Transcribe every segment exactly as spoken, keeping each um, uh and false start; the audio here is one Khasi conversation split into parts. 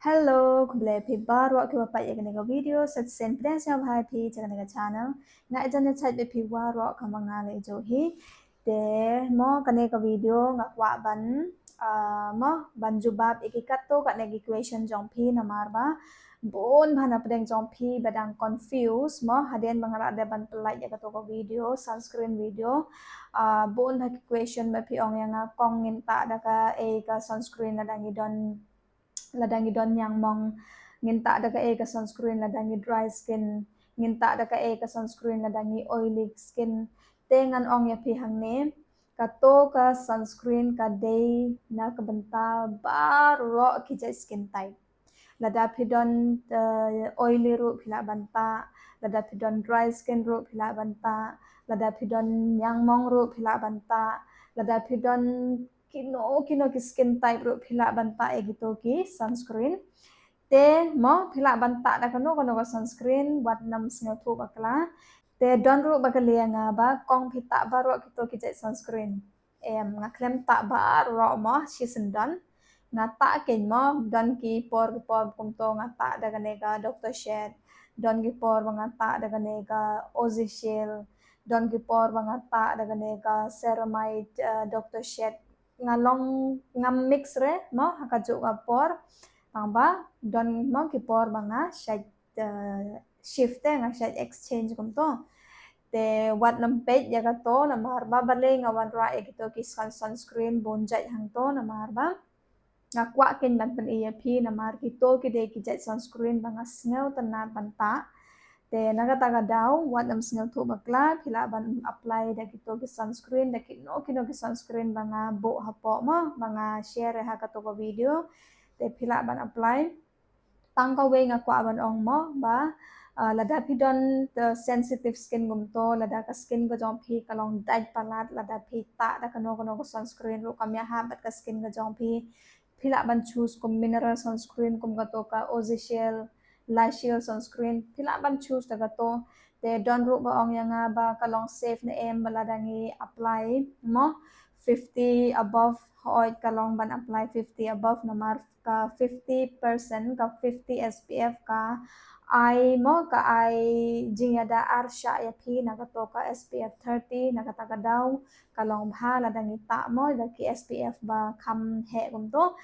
Hello, khublei phi baroh kiba peit ïa kane ka video. Sa shisien pdiang sngewbha ïa phi sha kane ka channel. Nga jan ïa chait bad phi baroh kumba nga la ïa jooh hi. Te mo kane ka video nga kwah ban, ah, mo ban jubab ïa ki katto katne ki question jong phi namar ba bun bha na pdeng jong phi ba dang confuse mo hadien ba nga la dep ban pynlait ïa kato ka video, sunscreen video. Ah, bun bha ki question ba phi ong ïa nga kong ngin tah da kaei ka sunscreen lada ngi don lada ngi don ñiangmong, ngin tah da kaei ka sunscreen lada ngi dry skin, ngin tah da kaei ka sunscreen lada ngi oily skin. Te ngan ong ïa phi hangne, kato ka sunscreen ka dei na ka bynta baroh ki jait skin type. Lada phi don, eh, oily ruh phi lah ban tah, lada phi don dry skin ruh phi lah ban tah, lada phi don ñiangmong ruh phi lah ban tah, lada phi don kino kino ki skin type ruh phi lah ban tah ïa kito ki sunscreen. Te mo phi lah ban tah da kano kano ka sunscreen, wat nym sngewthuh bakla. Te don ruh ba ka liang ba kong phi tah baroh kito ki jait sunscreen. Em, nga khlem tah baroh mo, shisien don. Nga tah keiñ mo, don ki por ki por kumto nga tah da kane ka Doctor Sheth. Don ki por ba nga tah da kane ka Aussie Shield. Don ki por ba nga tah da kane ka Ceramide, eh, Doctor Sheth. Nga long, nga mix re mo ha kajuh ka por. Tang ba don mo ki por ba nga shait, eh, shift te, nga shait exchange kumto. Te wat nym peit ïa kato namar ba balei nga wanrah ïa kito ki sun-, sunscreen bun jait hangto namar ba nga kwah keiñ ban pyni ïa phi namar kito ki dei ki jait sunscreen ba nga sngewtynnad ban tah. Te na kata ka daw wat nym sngewthuh bakla, phi lah ban apply da kito ki sunscreen, da kino kino ki sunscreen ba nga buh hapoh mo, ba nga share ha kato ka video. Te phi lah ban apply. Tang kawei nga kwah ban ong mo ba, ah, lada phi don, eh, sensitive skin kumto, lada ka skin ka jong phi ka long dait palat, lada phi tah da kano kano ka sunscreen ruh kam ïahap bad ka skin ka jong phi. Phi lah ban choose kum mineral sunscreen kum kato ka Aussie Shield, La Shield sunscreen, phi lah ban choose da kato. Te don ruh ba ong ïa nga ba ka long safe ne em ba lada ngi apply mo fifty above, hooid ka long ban apply fifty above namar ka fifty percent, ka fifty S P F ka ai mo, ka ai jingïada arshah ïa phi na kato ka S P F thirty, na kata ka daw ka long bha lada ngi tah mo da ki S P F ba kham heh kumto.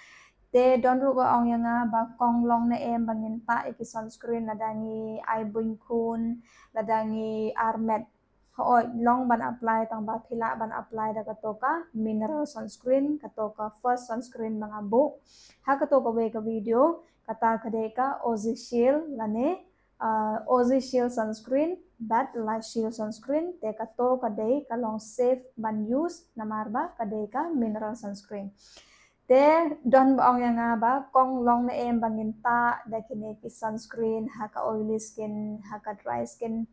Te don ruh ba ong ïa nga ba kong long ne em ba ngin tah ïa ki sunscreen lada ngi ai buiñ khun, lada ngi armet. Hooid, long ban apply tang ba phi lah ban apply da kato ka mineral sunscreen, kato ka first sunscreen ba nga buh ha kato kawei ka video, kata ka dei ka Aussie Shield lane, ah, Aussie Shield sunscreen bad La Shield sunscreen, te kato ka dei ka long safe ban use namar ba ka dei ka mineral sunscreen. Te don ba ong ïa nga ba kong long ne em ba ngin tah da kine ki sunscreen ha ka oily skin, ha ka dry skin.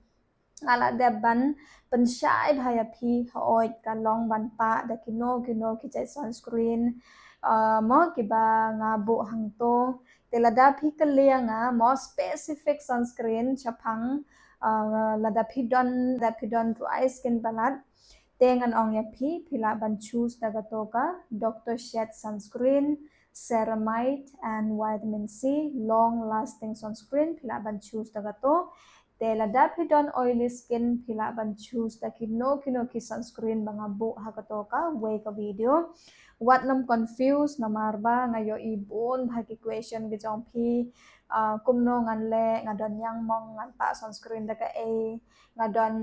Nga la dep ban pynshai bha ïa phi, hooid ka long ban tah da kino kino ki jait sunscreen, ah, mo kiba nga buh hangto. Te lada phi kylli ïa nga mo specific sunscreen shaphang, ah, lada phi don, lada phi don dry skin palat. Te ngan ong ïa phi, phi lah ban choose da kato ka Doctor Sheth sunscreen, ceramide and vitamin C, long lasting sunscreen, phi lah ban choose da kato. Te lada phi don oily skin, phi lah ban choose da kino kino ki sunscreen ba nga buh ha kato kawei ka video. Wat nym confuse namar ba nga ïohi bun bha ki question ki jong phi, ah, kumno ngan leh, nga don ñiangmong ngan tah sunscreen da kaei, nga don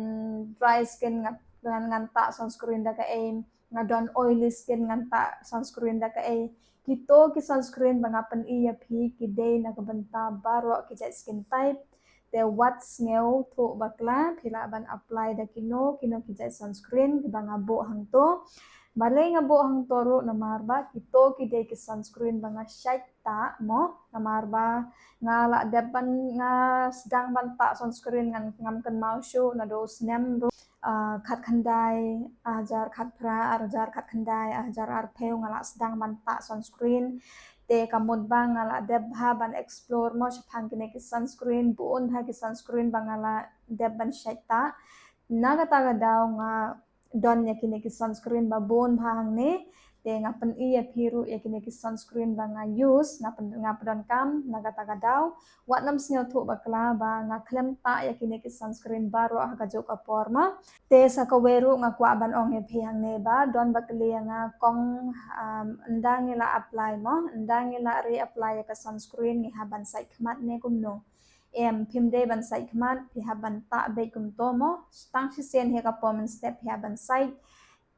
dry skin ngan, ngan, ngan tah sunscreen da kaei, nga don oily skin ngan tah sunscreen da kaei. Kito ki sunscreen ba nga pyni ïa phi ki dei na ka bynta baroh ki jait skin type. Te wat sngewthuh bakla, phi lah ban apply da kino kino ki jait sunscreen kiba nga buh hangto. Balei nga buh hangto ruh namar ba kito ki dei ki sunscreen ba nga shait tah mo, namar ba nga la dep ban, nga sdang ban tah sunscreen ngan, ngam kynmaw shuh naduh u snem ruh, ah, khatkhyndai, arhajar khatphra, arhajar khatkhyndai, arhajar arphew nga la sdang ban tah sunscreen. Te ka mut ba nga la dep bha ban explore mo shaphang kine ki sunscreen, bun bha ki sunscreen ba nga la dep ban shait tah. Na kata ka daw nga don ïa kine ki sunscreen ba bun bha hangne. Te nga pyni ïa phi ruh ïa kine ki sunscreen ba nga use, nga pyn, nga pyndonkam na kata ka daw. Wat nym sngewthuh bakla ba nga khlem tah ïa kine ki sunscreen baroh ha kajuh ka por mo. Te sa kawei ruh nga kwah ban ong ïa phi hangne ba don ba kylli ïa nga, Kong, um, ynda ngi la apply mo, ynda ngi la reapply ïa ka sunscreen ngi hap ban sait khmat ne kumno? Em, phim dei ban sait khmat, phi hap ban tah beit kumto mo. Tang shisien hi ka por mynstep phi hap ban sait.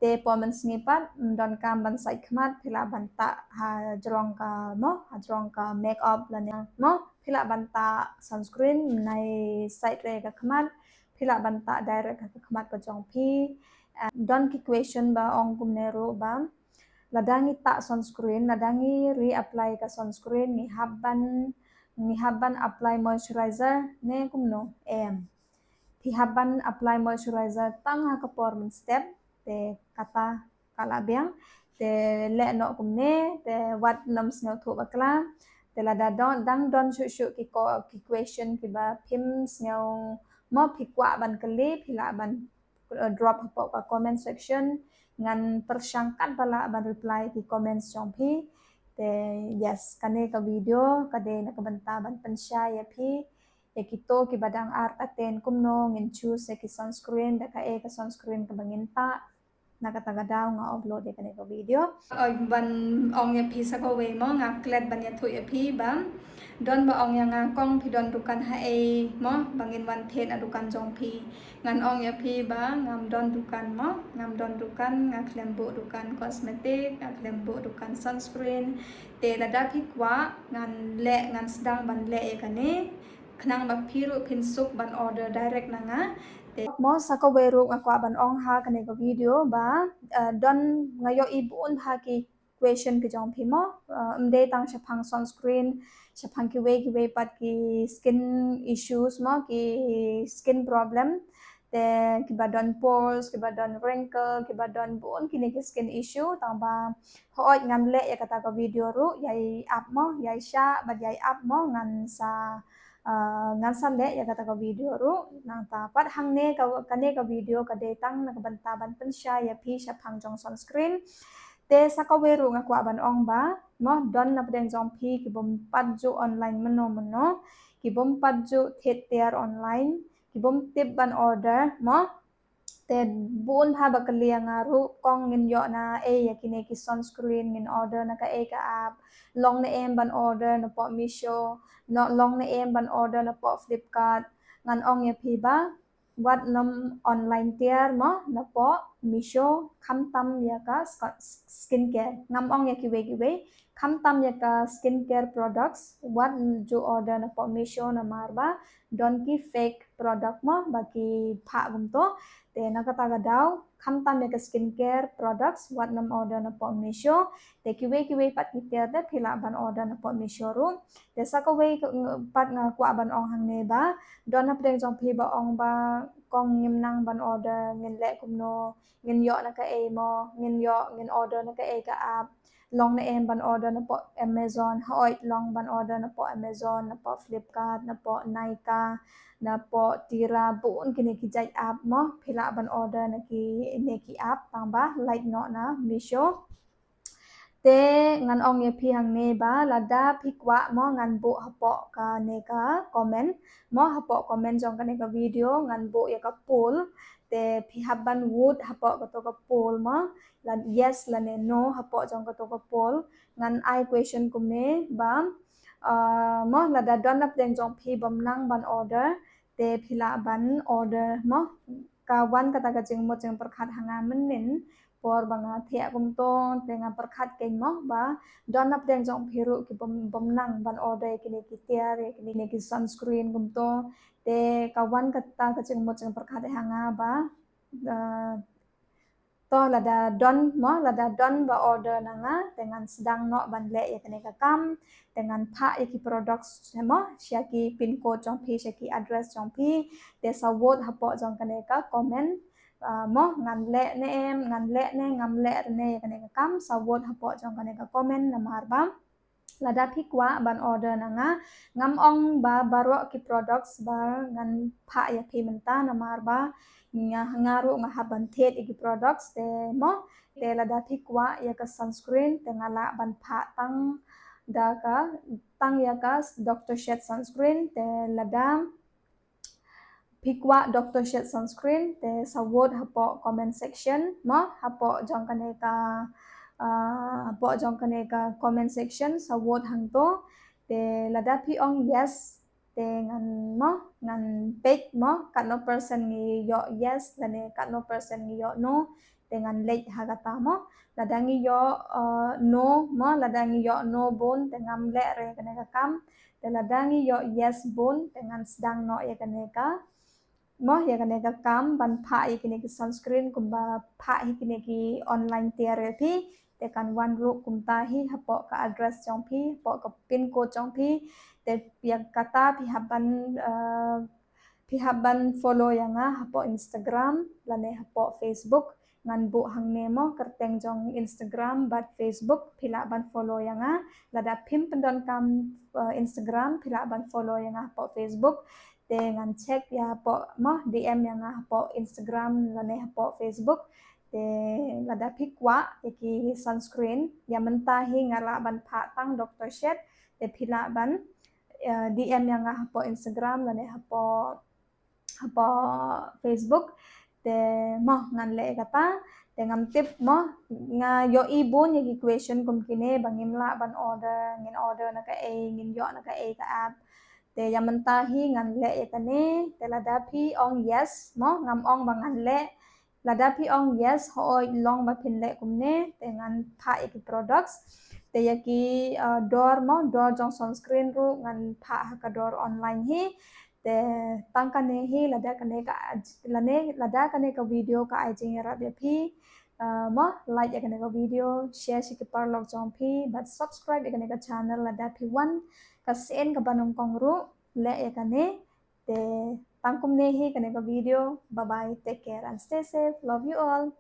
Te por mynsngi pat ym donkam ban sait khmat, phi lah ban tah hajrong ka mo, hajrong ka makeup lane mo, phi lah ban tah sunscreen, nai sait re ka khmat, phi lah ban tah direct ha ka khmat ka jong phi. Ah, don ki question ba ong kumne ruh ba lada ngi tah sunscreen, lada ngi reapply ka sunscreen, ngi hap ban, ngi hap ban apply moisturizer ne kumno? Em, phi hap ban apply moisturizer tang ha ka por mynstep. Te kata ka la biang. Te leh noh kumne, te wat nym sngewthuh bakla. Te lada don, dang don shuh shuh ki ko, ki question kiba phim sngew mo, phi kwah ban kylli, phi lah ban, uh, drop hapoh ka comment section. Ngan pyrshang katba lah ban reply ki comments jong phi. Te yes, kane ka video ka dei na ka bynta ban pynshai ïa phi ïa kito kiba dang artatien kumno ngin choose ïa ki sunscreen, da kaei ka sunscreen kaba ngin tah. Na kata ka daw nga upload ïa kane ka video. Oi, ban ong ïa phi sa kawei mo, nga klet ban ïathuh ïa phi ba don ba ong ïa nga, Kong, phi don dukan haei mo ba ngin wan thied na dukan jong phi? Ngan ong ïa phi ba ngam don dukan mo, ngam don dukan, nga khlem buh dukan cosmetic, nga khlem buh dukan sunscreen. Te lada phi kwah ngan leh, ngan sdang ban leh ïa kane, khnang ba phi ruh phin suk ban order direct na nga. Te mo sa kawei ruh nga kwah ban ong ha kane ka video ba, uh, don, nga ïohi bun bha ki question ki jong phi mo, uh, ym dei tang shaphang sunscreen, shaphang kiwei kiwei pat ki skin issues mo, ki skin problem. Te kiba don pores, kiba don wrinkle, kiba don bun kine ki skin issue, tang ba hooid ngan leh ïa kata ka video ruh, ïai ap mo, ïai shah bad ïai ap mo, ngan sa, uh, ngan sa leh ïa kata ka video ruh. Nangta pat hangne ka, kane ka video ka dei tang na ka bynta ban pynshai ïa phi shaphang jong sunscreen. Te sa kawei ruh nga kwah ban ong ba mo, don na pdeng jong phi kibym pat ju online mynno mynno, kibym pat ju thied tiar online, kibym tip ban order mo. Te bun bha ba kylli ïa nga ruh, Kong, ngin ïoh na ei ïa kine ki sunscreen, ngin order na kaei ka app? Long ne em ban order napoh Meesho, no, long ne em ban order napoh Flipkart? Ngan ong ïa phi ba wat nym online tiar mo napoh Meesho, khamtam ïa ka sk-, skincare. Ngam ong ïa kiwei kiwei, khamtam ïa ka skincare products wat ju order napoh Meesho, namar ba don ki fake product mo ba ki phah kumto. Te na kata ka daw khamtam ïa ka skincare products wat nym order napoh Meesho. Te kiwei kiwei pat ki tiar te phi lah ban order napoh Meesho ruh. Te sa kawei ka, pat nga kwah ban ong hangne ba don na pdeng jong phi ba ong ba, Kong, ngim nang ban order, ngin leh kumno, ngin ïoh na kaei mo, ngin ïoh, ngin order na kaei ka app? Long ne em ban order napoh Amazon? Hooid, long ban order napoh Amazon, napoh Flipkart, napoh Nykaa, napoh Tira, bun kine ki jait app mo, phi lah ban order na kine ki app, tang ba lait noh na Meesho. Te ngan ong ïa phi hangne ba lada phi kwah mo, ngan buh hapoh kane ka comment mo, hapoh comment jong kane ka video ngan buh ïa ka poll. Te phi hap ban vote hapoh kato ka poll mo, la yes lane no hapoh jong kato ka poll. Ngan ai question kumne ba, uh, mo, lada don na pdeng jong phi bym nang ban order, te phi lah ban order mo. Ka wan kata ka jingmut jingpyrkhat ha nga mynnin por ba nga thiah kumto, te nga pyrkhat kein mo ba don na pdeng jong phi ruh kibym, bym nang ban order ïa kine ki tiar, ïa kine ki sunscreen kumto. Te ka wan kata ka jingmut jingpyrkhat ha nga ba, uh, to lada don mo, lada don ba order na nga, te ngan sdang noh ban leh ïa kane ka kam. Te ngan phah ïa ki products mo sha ki pin code jong phi, sha ki address jong phi. Te sa vote hapoh jong kane ka comment, uh, mo, ngan leh ne em, ngan leh ne, ngam leh ne ïa kane ka kam, sa vote hapoh jong kane ka comment, namar ba Lada phi kwah ban order na nga, ngam ong ba baroh ki products ba ngan phah ïa phi mynta namar ba nga, nga ruh nga hap ban thied ïa ki products te mo. Te lada phi kwah ïa ka sunscreen te nga lah ban phah tang da ka, tang ïa ka Doctor Sheth's sunscreen. Te lada phi kwah Doctor Sheth's sunscreen te sa vote hapoh comment section mo, hapoh jong kane ka, ah, hapoh jong kane ka comment section sa vote hangto. Te lada phi ong yes te ngan mo, ngan peit mo katno percent ngi ïoh yes lane katno percent ngi ïoh no. Te ngan leit ha kata mo. Lada ngi ïoh, uh, no mo, lada ngi ïoh no bun te ngam leh re kane ka kam. Te lada ngi ïoh yes bun te ngan sdang noh ïa kane ka mo, ïa kane ka kam ban phah ïa kine ki sunscreen kumba phah ïa kine ki online tiar ïa phi. Te kan wan ruh kumta hi hapoh ka address jong phi, hapoh ka pin code jong phi. Te ïa kata phi hap ban, uh, phi hap ban follow ïa nga hapoh Instagram lane hapoh Facebook. Ngan buh hangne mo kyrteng jong Instagram bad Facebook, phi lah ban follow ïa nga. Lada phim pyndonkam, uh, Instagram phi lah ban follow ïa nga hapoh Facebook. Te ngan check ïa hapoh mo, D M ïa nga hapoh Instagram lane hapoh Facebook. Te lada phi kwah ïa ki sunscreen, ïa mynta hi nga lah ban phah tang Doctor Sheth's. Te phi lah ban, uh, D M ïa nga hapoh Instagram lane hapoh, hapoh Facebook. Te mo ngan leh kata. Te ngam tip mo, nga ïohi bun ïa ki question kum kine ba ngim lah ban order, ngin order na kaei, ngin ïoh na kaei ka app. Te ïa mynta hi ngan leh ïa kane. Te lada phi ong yes mo, ngam ong ba ngan leh. Lada phi ong yes, hooid long ba phin leh kumne, te ngan phah ïa ki products. Te ïa ki, uh, dor mo, dor jong sunscreen ruh ngan phah ha ka dor online hi. Te tang kane hi, lada kane ka, lane lada kane ka video ka ai jingïarap ïa phi, uh, mo like ïa kane ka video, share sha ki paralok jong phi bad subscribe ïa kane ka channel lada phi wan ka sien kaba nyngkong ruh. Leh ïa kane. Te tang kumne hi kane ka video. Bye bye, take care and stay safe. Love you all.